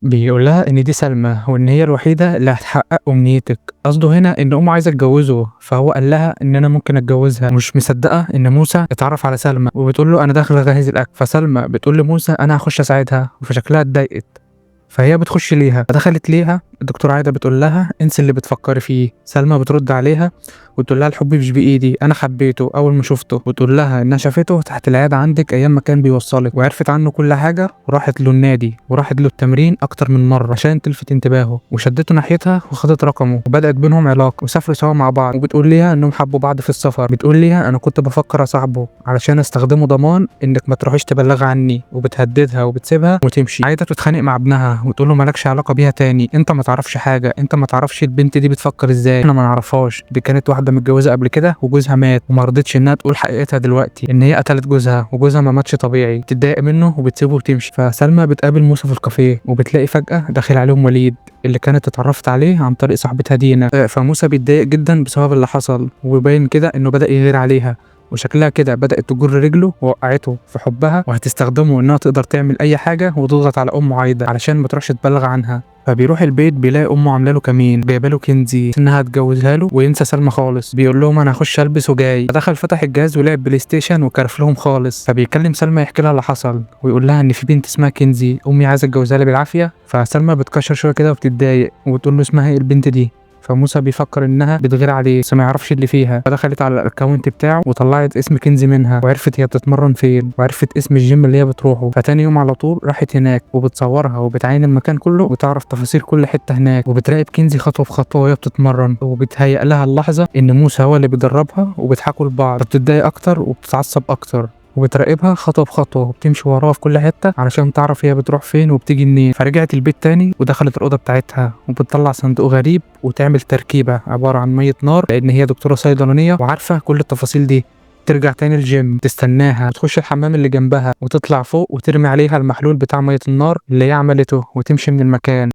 بيقول لها ان دي سلمى وان هي الوحيدة اللي هتحقق امنيتك. قصده هنا ان امه عايزه تجوزه، فهو قال لها ان انا ممكن اتجوزها. مش مصدقه ان موسى اتعرف على سلمى، وبتقول له انا داخله اجهز الاكل. فسلمى بتقول لموسى انا هخش اساعدها، فشكلها اتضايقت، فهي بتخش ليها. فدخلت ليها الدكتورة عايدة بتقول لها انسي اللي بتفكري فيه. سلمى بترد عليها وتقول لها الحب مش بايدي، انا حبيته اول ما شفته. وتقول لها انها شافته تحت العيادة عندك ايام ما كان بيوصلك، وعرفت عنه كل حاجة، وراحت له النادي وراحت له التمرين اكتر من مرة عشان تلفت انتباهه، وشدته ناحيتها وخدت رقمه، وبدات بينهم علاقة وسافروا سوا مع بعض. وبتقول ليها انهم حبوا بعض في السفر. بتقول ليها انا كنت بفكر اصاحبه علشان استخدمه ضمان انك ما تروحيش تبلغ عني، وبتهددها وبتسيبها وتمشي. عايدة بتتخانق مع ابنها وتقول له مالكش علاقة بيها تاني، انت ما تعرفش حاجة، انت ما تعرفش البنت دي بتفكر ازاي، احنا ما نعرفهاش، دي كانت واحدة متجوزة قبل كده وجوزها مات وما رضتش انها تقول حقيقتها دلوقتي ان هي قتلت جوزها وجوزها ما ماتش طبيعي. بتتضايق منه وبتسيبه وتمشي. فسلمى بتقابل موسى في الكافيه، وبتلاقي فجاة داخل عليهم وليد اللي كانت اتعرفت عليه عن طريق صاحبتها دينا. فموسى بيتضايق جدا بسبب اللي حصل، وباين كده انه بدأ يغير عليها، وشكلها كده بدأت تجر رجله ووقعته في حبها، وهتستخدمه انها تقدر تعمل اي حاجة وتضغط على امه عايدة علشان ما تروحش تبلغ عنها. فبيروح البيت بيلاقي امه عامله له كمين، جايبه له كنزي انها تجوزها له وينسى سلمى خالص. بيقول لهم انا هخش البس وجاي. فدخل فتح الجهاز ولعب بلاي ستيشن وكرف لهم خالص. فبيكلم سلمى يحكي لها اللي حصل ويقول لها ان في بنت اسمها كنزي امي عايزه اتجوزها لي بالعافية. فسلمى بتكشر شوية كده وبتتضايق وبتقول له اسمها ايه البنت دي. فموسى بيفكر انها بتغير عليه بس ما يعرفش اللي فيها. فدخلت على ال account بتاعه وطلعت اسم كنزي منها، وعرفت هي بتتمرن فين، وعرفت اسم الجيم اللي هي بتروحه. فتاني يوم على طول راحت هناك وبتصورها وبتعاين المكان كله وتعرف تفاصيل كل حتة هناك، وبتراقب كنزي خطوة بخطوة وهي بتتمرن، وبتهيأ لها اللحظة ان موسى هو اللي بيدربها وبيضحكوا لبعض. فبتتضايق اكتر وبتتعصب اكتر، وبتراقبها خطوة بخطوة وبتمشي وراها في كل حتة علشان تعرف هي بتروح فين وبتيجي منين. فرجعت البيت تاني ودخلت الأوضة بتاعتها وبتطلع صندوق غريب وتعمل تركيبة عبارة عن مية نار، لأن هي دكتورة صيدلانية وعارفة كل التفاصيل دي. ترجع تاني الجيم تستناها تخش الحمام اللي جنبها وتطلع فوق وترمي عليها المحلول بتاع مية النار اللي هي عملته وتمشي من المكان.